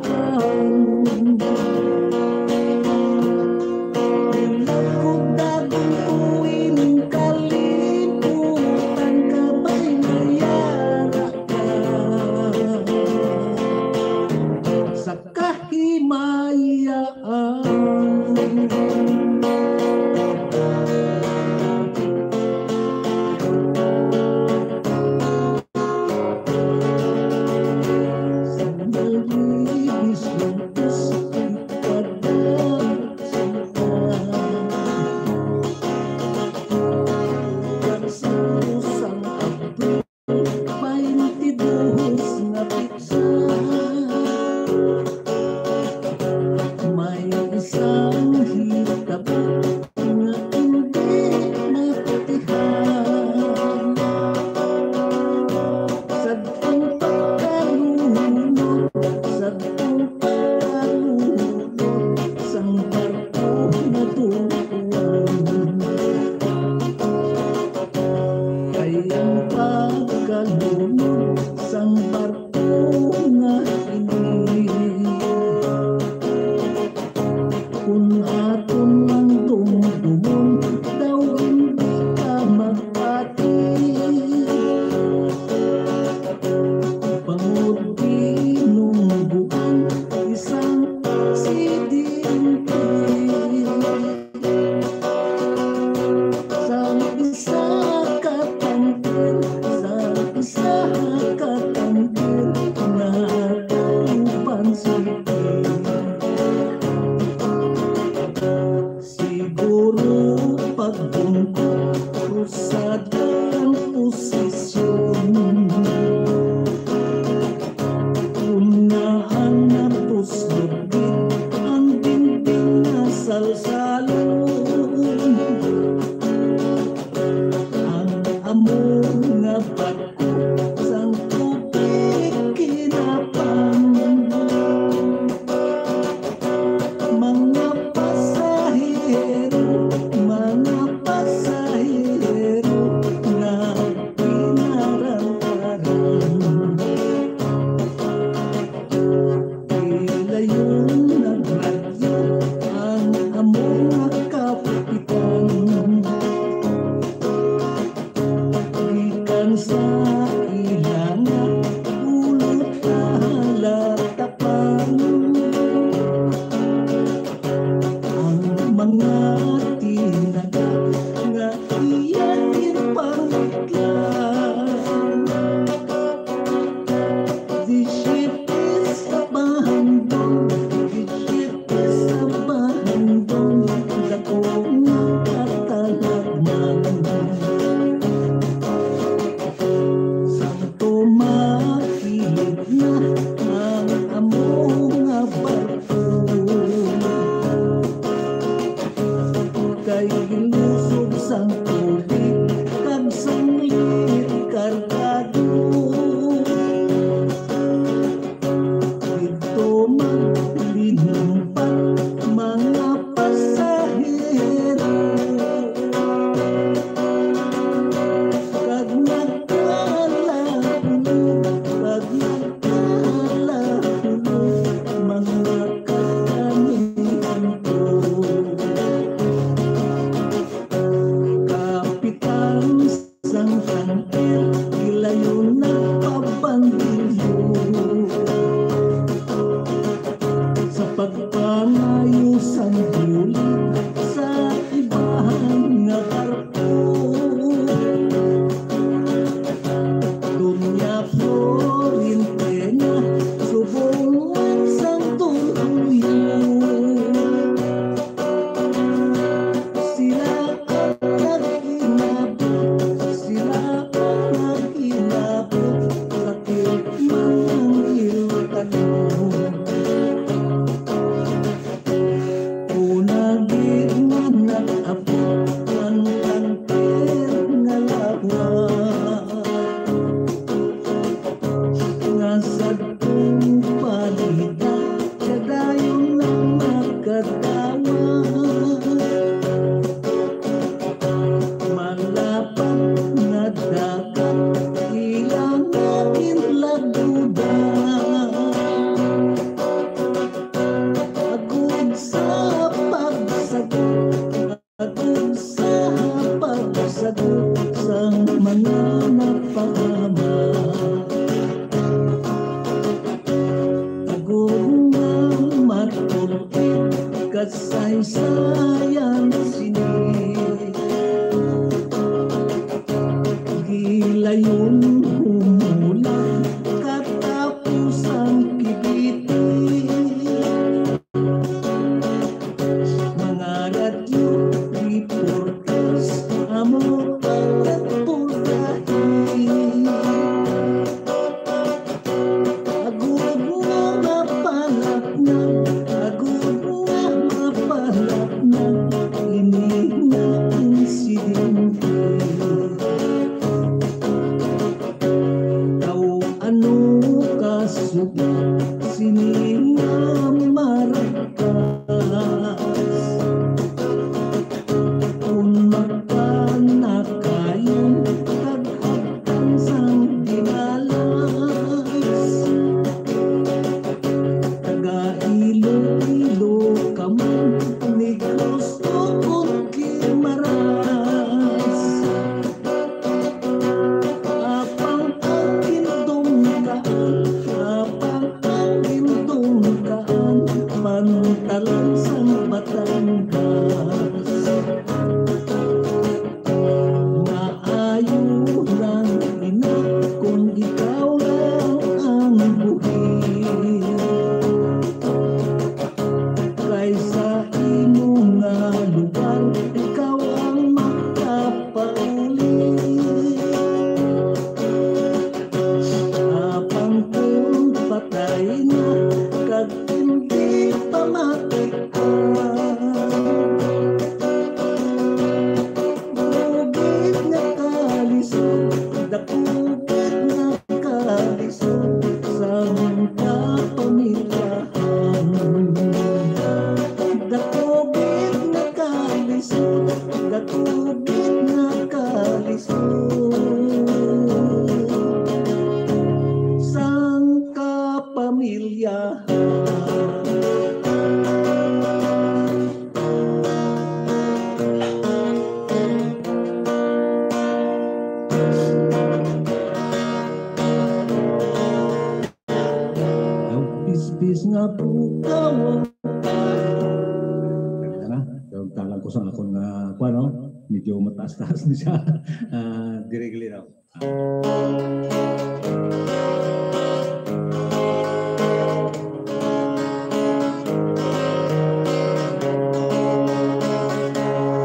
Ulap kog dagom ko ining kalibutan, kabay mayara ka sa kahimayaan. Sa nalibis lang puso, ipadalag sa Sang pusang Abril, baynte dos nga petsa, may isang hitabo nga indi mapatihan. Sadtong pagkalunod, sadtong pagkalunod sang barko nga tungkuan, kay ang pagkalunod sang barko nga ini, kun aton lang dumdumon, daw hindi ka magpati. Bangod binungguan isang aksidente. Sang isa ka tanker, sang isa ka tanker, nagkauban sila. Siguro pagbungko, krusada ang posisyon. Una ang napuslog gid ang dingding nga salsalon. Ang amo nga barko sang tubig kinapang. Mga pasahero, mga pasahero, nagpinarantaran. Ilayon nagradyo ang amo nga kapitan. Gikan sa ila nga pulot halatapan, ang mga tinaga nga iya ginpangutlan. Disipulos sa bahandong, disipulos sa bahandong, dako nga katalagman. nga napahamak. Agod nga matulid kasaysayan sini, gilayon humulag katapusang kibiti. Mga radyo reporters, amo ang nagpurtahi. Agod nga mapalapnag, agod nga mapalapnag ini nga insidente. Daw ano kasubo sini nga marakas? Kon mapanakayon kag agtang sang dinalas, taga Iloilo ka man, Negros o kon Guimaras. Apang ang gindungkaan, apang ang gindungkaan, pantalan sang Batangas. Maayo lang ina kung ikaw lang ang buhi. Kay sa imo nga lugar, ikaw ang makapauli. Apang kung patay na, kag hindi pa matikan, dakugit nga kalisod, dakugit nga kalisod sang kapamilyahan. Dakugit nga kalisod, dakugit nga kalisod sang kapamilyahan. Ang pisbis nga bukaw. Ganda na. Pero talang ko sa akon nga, kuwan, no? Medyo mataas-taas ni siya. Ah, diri gali daw.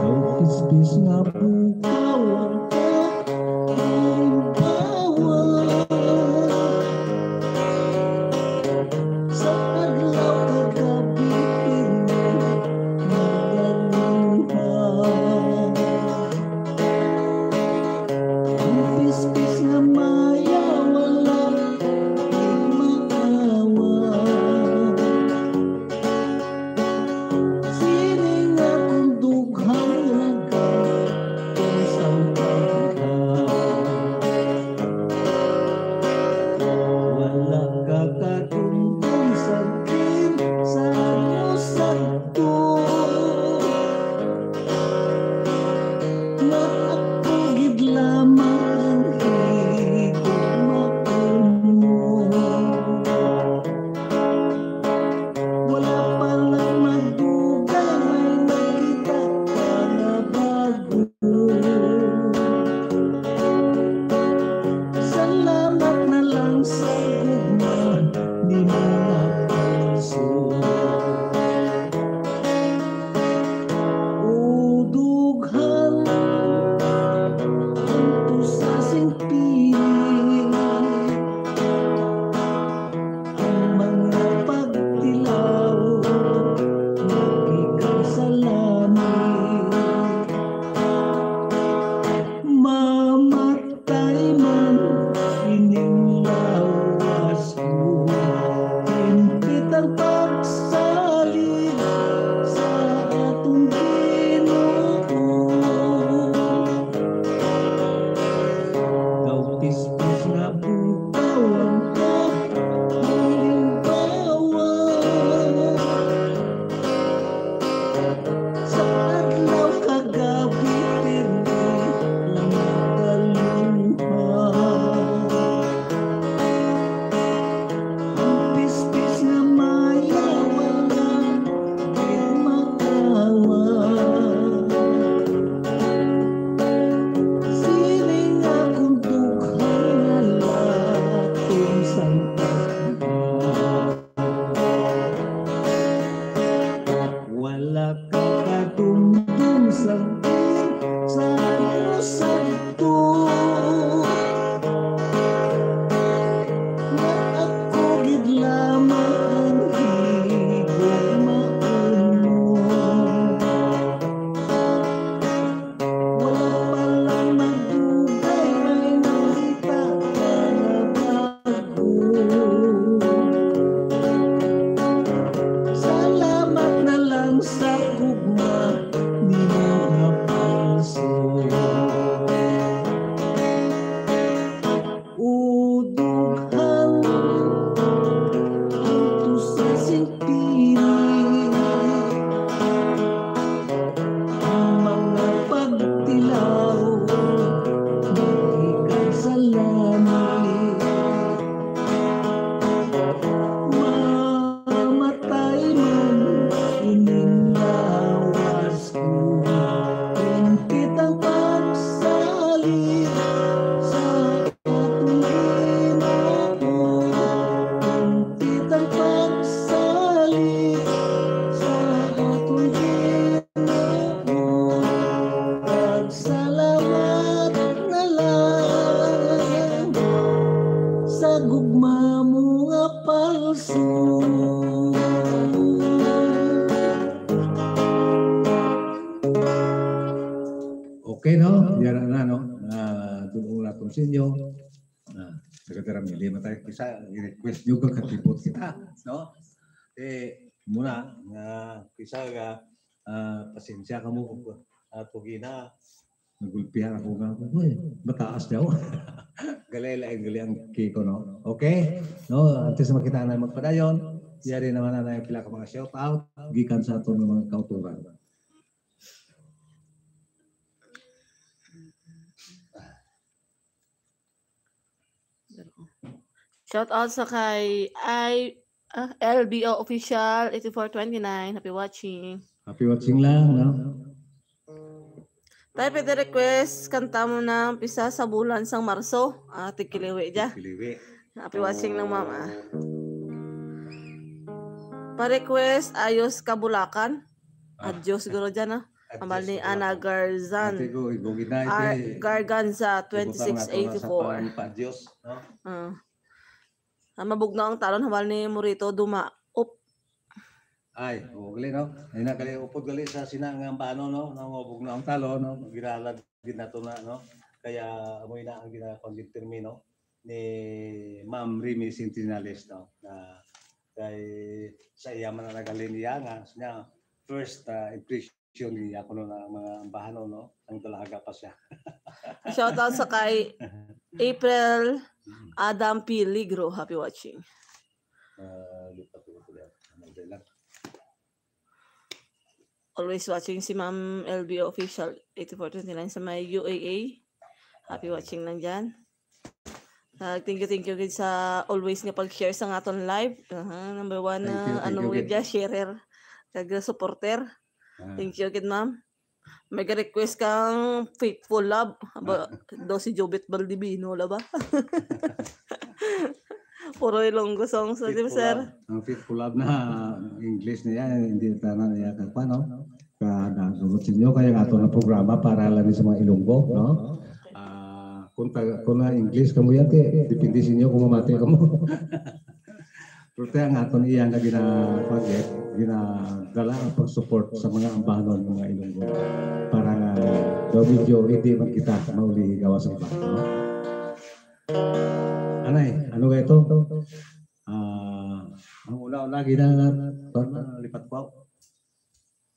Ang pisbis nga bukaw ang kalimbawan. Sa adlaw kag gabi, pinagkaluhan. Ang pisbis gugma mo nga palso. Okay, no? Yara na, no? Ah, dulong naton sa inyo. Ah, Secretary Mili, matay kisa, i-request nyo kung katipot kita, no? Eh, muna, nga kisa nga, ah, pasensya ka mo, ah, tugina, nagulpihan ako nga ako, "Uy, mataas daw." Gali, lain gali ang kiko, no? Okay? No, antes na makita na magpadayon, yari naman na yung pila ka mga shout out, gikan sa aton nga mga kauturan. Shout out sa kay I, ah, L B O Official eighty-four twenty-nine. Happy watching. Happy watching lang, no? Tayo pwede request, kanta mo ng pisa sa bulan sang Marso. Ah, tigkiliwi dya. Kiliwi. Happy watching lang, ma'am, ah. Pa-request, Ayos Kabulakan. Ah. Adios, siguro dyan, ah. Adios, Amal ni Ana Kabulakan. Garzan. Ate ko, igugid na, Ah, ite. Garganza, Ibutang nato na sa twenty-six eighty-four. Panginoon pa, Adios, no? Ah. Ah, mabugnaw ang talon, hawal ni Morito, duma. Up. Ay, o, gali, no? Ay, na, gali, upod gali sa sina nga ambano, no? Nga mabugnaw ang talon, no? Ginalad din nato na, no? Kaya, amoy na ang ginakuan gid termino ni Ma'am Remy Centinales, no? Na kay sa iya man na naghalin niya nga, siya, first, ah, impression niya kuno na ang mga ambahanon, no? Ang dalaga pa siya. Shout out sa kay April Adam Peligro. Happy watching. Ah, lipat ko po yan. Ano ba lang? Always watching si Ma'am L B Official eighty-four twenty-nine sa may U A A. Happy watching lang dyan. Ah, thank you, thank you gid sa always nga pag-share sa aton live. Aha, number one Thank you, na, thank ano, you, gid. media sharer, kag supporter. Ah. Thank you gid, ma'am. May request kang Faithful Love. Aba, Ah. daw si Jobet Baldivino, la ba? Puro Ilonggo songs na, di ba, Faithful sir? Love. Ang Faithful Love na English niya, hindi tanan niya kapa, no? Ka, nagabot sa inyo, kaya nga ito na programa para lang sa mga Ilonggo, no? Ah, kung taga, kung na English kamo yan, te, depende sa inyo kung mamati kamo. Pero te, ang aton iya nga gina-, pag-, ginadala ang pag-support sa mga ambahanon ng mga Ilonggo para nga daw medyo hindi man kita maulihi gawas sa iba, no? Anay, ano ba ito? Ah, ang una-una, gina-, lipat ko.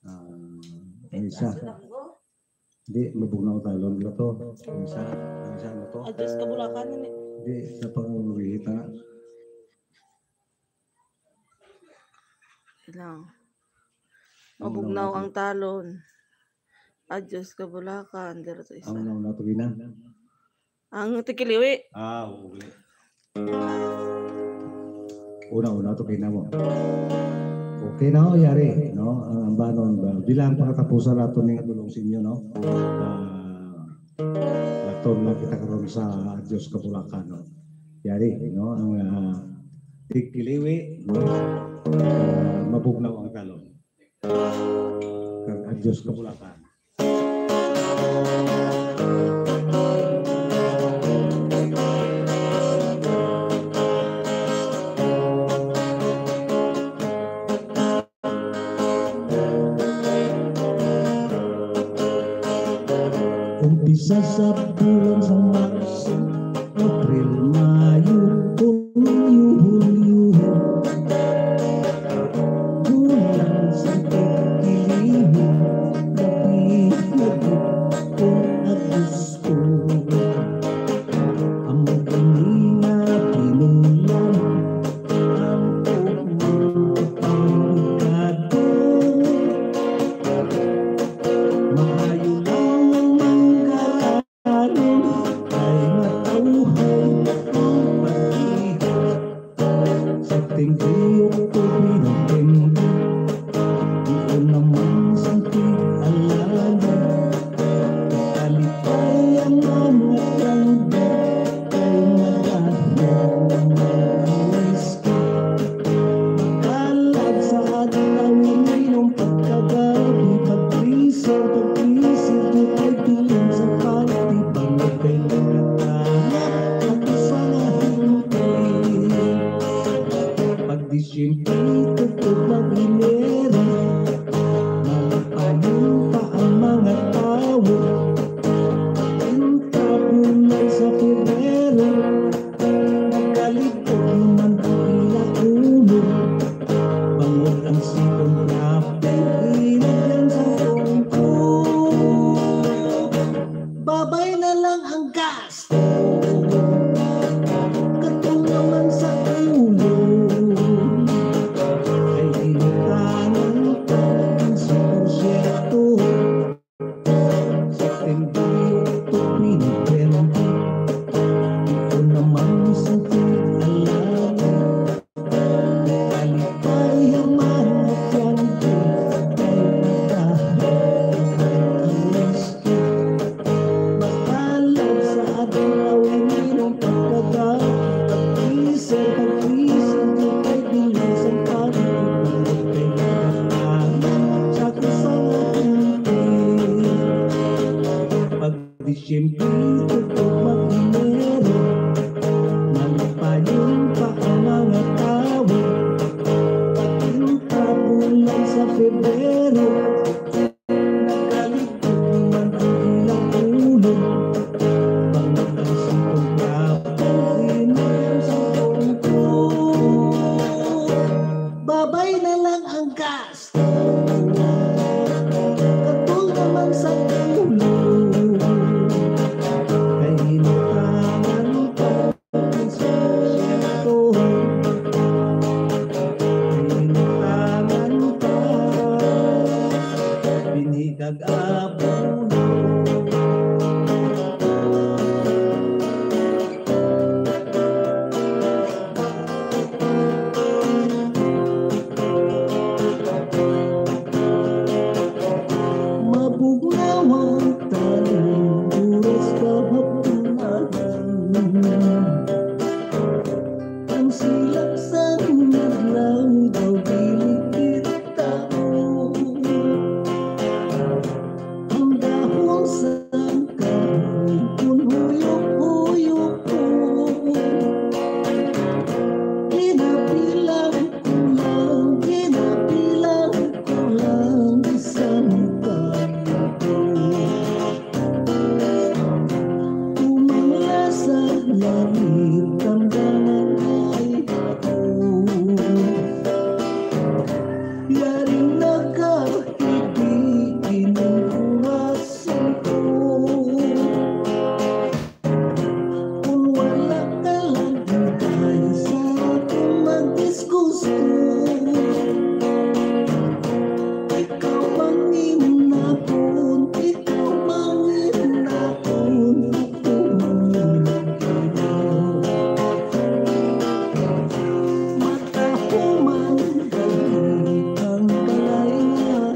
Ah, ang isa. Di, mabugnaw talon na to. Ang isa, ang isa na to. Address ka Bulacan, yun eh. Di, sa pangulihita. Lang. Ang Mabugnaw una ang talon. Adyos ka Bulacan, dira to isa. Ang una to, gina. Ang tikiliwi. Ah, oo, uli. Una-una, okay na mo. Okay na, oh, yari, no? Ang ambanon, uh, bilang pangatapusan nato ning tulong sa inyo, no? Ah, laton na kita karon sa Dios Kabulakan, no? Yari, no? Ang, ah, tikiliwi, no? Ah, mabugnaw ang talon. Kag Dios Kabulakan. Umpisa sa bulan sa Marso, April, Mayo, Hunyo, Hulyo. Bulan sa pagkiliho, gabi Cast. Katong naman sa ulo, ay inutangan pa ang siyento. Sa twenty-two, twenty twenty, ito naman sa alam. Kalipay ang mga tiyangki, kay matahan ang Matalag sa adlaw, ininong pagkadal, pag-isip, pag-isip, di kay bilis ang pagkadal, kay nagkakalang sa kusang ating pag-Disyembre, tutok mag-Enero, malipayon pa ang mga tawo, pagkinta bulan sa Febrero, Nagkalipong man ang ilang ulo, pangutang sa kontrapong inyong sa tungkol. Babay na lang ang gas. Katol naman sa ulo, kay inutangan pa. Mabugnaw ang tanim, oras kahapunan. Ang silak sang adlaw daw dili kita. Ang dahon sang kahoy kun huyop-huyop. Ginabilang ko lang, ginabilang ko lang isang kayo. Umangla sa langit ang danay ko. Yari nagkahibig ining oras. Kung wala ka lang hintay sa akong magdiskuso, ikaw mangin akon, ikaw mangin akon, ako mangin ikaw. Matahuman gani ang balay nga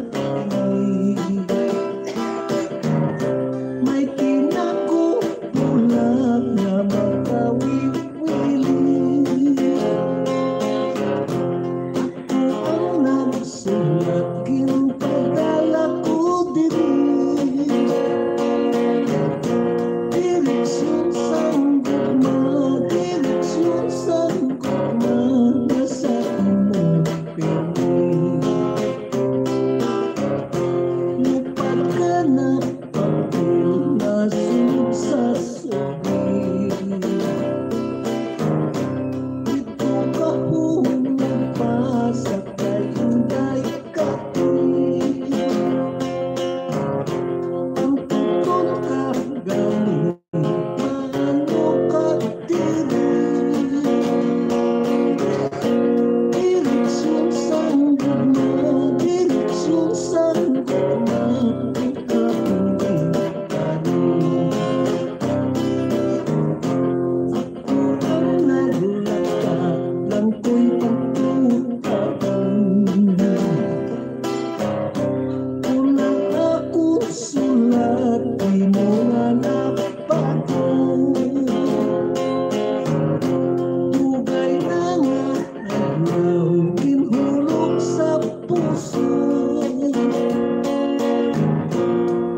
May tinago-bulag nga makawiwili. Ako ang nagsulat, ginpadala ko diri. Direksyon sang gugma, direksyon sang gugma, nasa imo pirmi. Lupad ka na, papel nasunod sa sugi. Dito ka humagpa sa kayunday kati. Ang tutol ka galing. Maano ka diri? Direksyon sang gugma, direksyon sang gugma, ikaw ang ginikanan. Ako ang naglatag, lang ko'y pagtutag. Kung ang akong sulat, di mo nga nabati. Dugay na nga adlaw, ginhulog sa puso.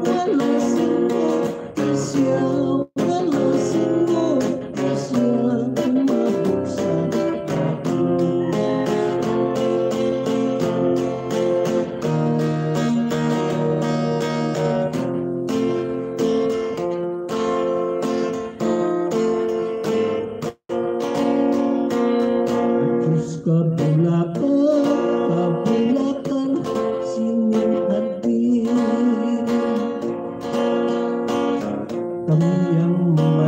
Wala sing notisya, wala sing notisya, umabot sa atin. Diyos, kabulakan, kabulakan, sining hadlin. Kami ang mga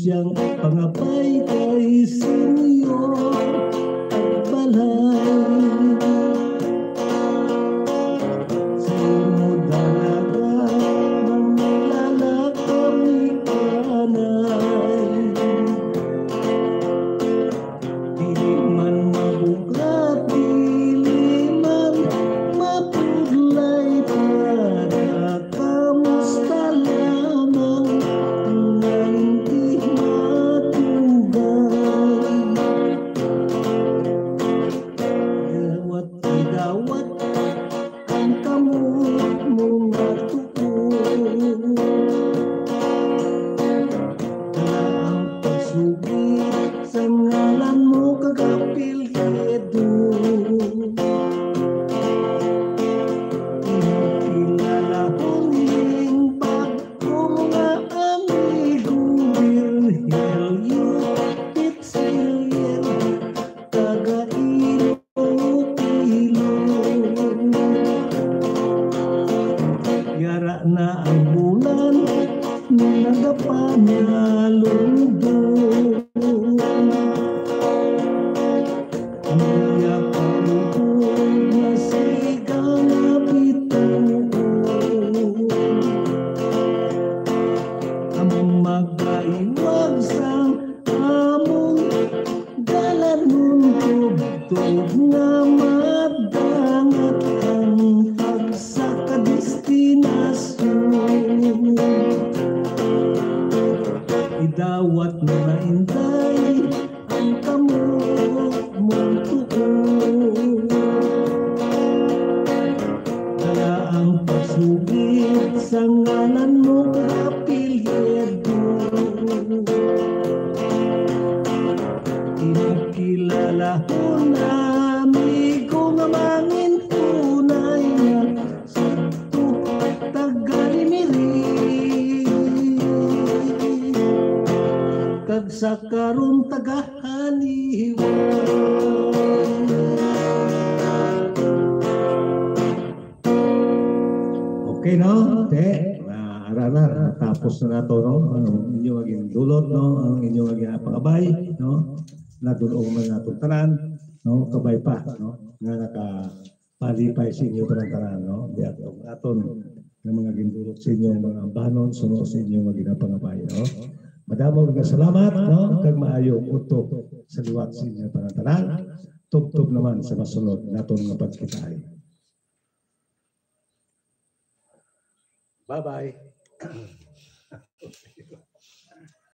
siyang pangabay kay Senyor Agbalay. Sino dalaga nga malala kami kanay? Dili man mabugat, dili man mapudlay, para kamusta lamang ang di matugay. Dawat, dawat ang kamot mo nga tuo. Dala ang pagsugid sa ngalan mo kag apelyido. Kilala ko ning bag-o nga amigo, Virgilio Pitzilier, taga Iloilo. Yara na ang bulan, nagapanalungdon. Ang iya paluhod nga siga nga bituon. Ang magaiwag sa among dalanon, tubtob nga madangat ang tagsa ka destinasyon. Idawat mo na, Inday, ang kamot mong tuo. Dala ang pagsugid sa ngalan mo kag apelyido. Kinakilala ko na, amigo, nga mangin tunay nga sadto taga Rimiri, kag sa karon taga Haniwa. Okay, no? Te, ah, ara na, tapos na nato, no? Ano, inyo nga gindulot, no? Ang inyo nga ginapangabay, no? Nadul-ong man nato tanan, no? Kabay pa, no? Nga nakapalipay sa inyo tanan-tanan, no? Di ato, aton nga mga gindulot sa inyo, mga ambanon, suno sa inyo nga ginapangabay, no? Madamo nga salamat, no? Kag maayo udto sa liwat sa inyo tanan-tanan. Tubtob naman sa masunod naton nga pagkitaay. Bye-bye.